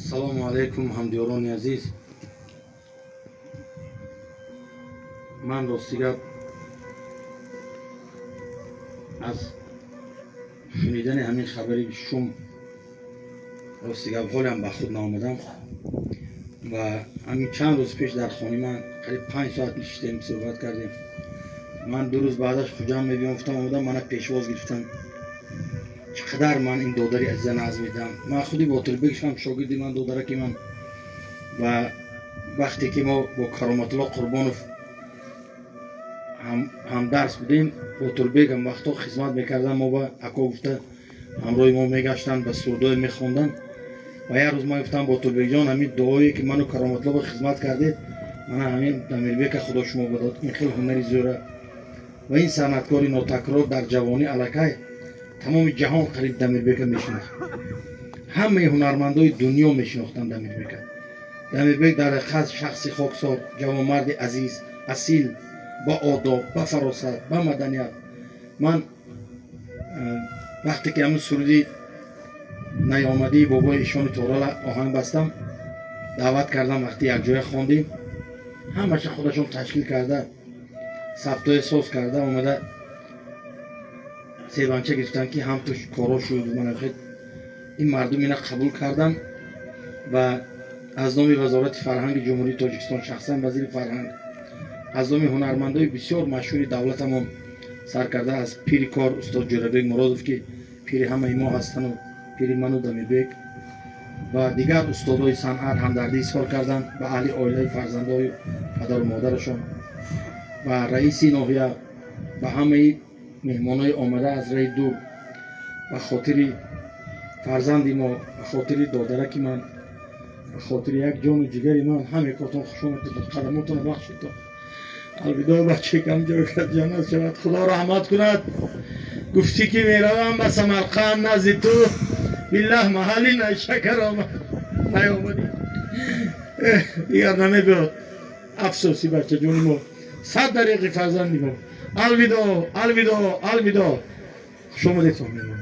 Ассалому алайкум, ҳамдиёрони азиз. Ман рости гап аз шунидани ҳамин хабари шум, рости гап, ҳолиам ба худ наомадам. Ва ҳамин чанд рӯз пеш дар хонаи ман қариб 5 соат нишистем, суҳбат кардем. Ман 2 рӯз баъдаш Хуҷанд мебиём гуфтам, омадам, мана пешвоз гирифтам. Чӣ қадар ман ин додари азиза нағз медам. Ман худи Ботирбекшам, шогирди ман, додараки ман. Ва вақте ки мо бо Кароматулло Қурбонов ҳамдарс будем, Ботурбек ҳам вақтҳо хизмат мекардан, мо ба ако гуфта ҳамроҳи мо мегаштанд, ба сурдое мехонданд. Ва як рӯз ман гуфтам: «Ботурбекҷон, ҳамин дуое ки ману Кароматулло ба хизмат кардед, мана ҳамин Дамирбека Худо шумо бидод, ин хел ҳунари зӯра ва ин санъаткори нотакрор». Дар ҷавонӣ аллакай тамоми ҷаҳон қариб Дамирбека мешинохт, ҳамаи ҳунармандои дунё мешинохтанд Дамирбека. Дамирбек дар ҳақиқат шахси хоксор, ҷавонмарди азиз, асил, ба одоб, ба фаросат, ба маданият. Ман вақте ки ҳамин суруди «Наёмадии бобои ишони Торала» оҳанг бастам, даъват кардам, вақте якҷоя хондем, ҳамаша худашон ташкил карда, сабтое соз карда, омада себанча гирифтанд, ки ҳам ту коро шуд. Ин мардум ина қабул карданд. Ва аз номи Вазорати фарҳанги Ҷумҳурии Тоҷикистон, шахсан вазири фарҳанг, аз номи ҳунармандои бисёр машҳури давлатамон, сар карда аз пири кор устод Ҷӯрабек Муродов, ки пири ҳамаи мо ҳастану пири ману Дамирбек, ва дигар устодои санъат ҳамдардӣ изҳор карданд ба аҳли оилаи, фарзандою падару модарашон, ба раиси ноҳия, ба ҳамаи меҳмонои омада аз раи дур, ба хотири фарзанди мо, ба хотири додараки ман, ба хотири як ҷону ҷигари ман, ҳаме котон хушомадед, қадамотонро бахшидтон. Алвидоъ, бачекам, ҷойгат ҷаннат шавад, Худо раҳмат кунад. Гуфтӣ ки меравам ба Самарқанд назди ту, биллаҳ, маҳалли найшакар омад, наёмадӣ, дигар намебиёд. Афсӯси бачаҷони мо, сад дариқи фарзанди мо. Алвидоъ, алвидоъ, алвидоъ. Хушомадедтон, меҳмон.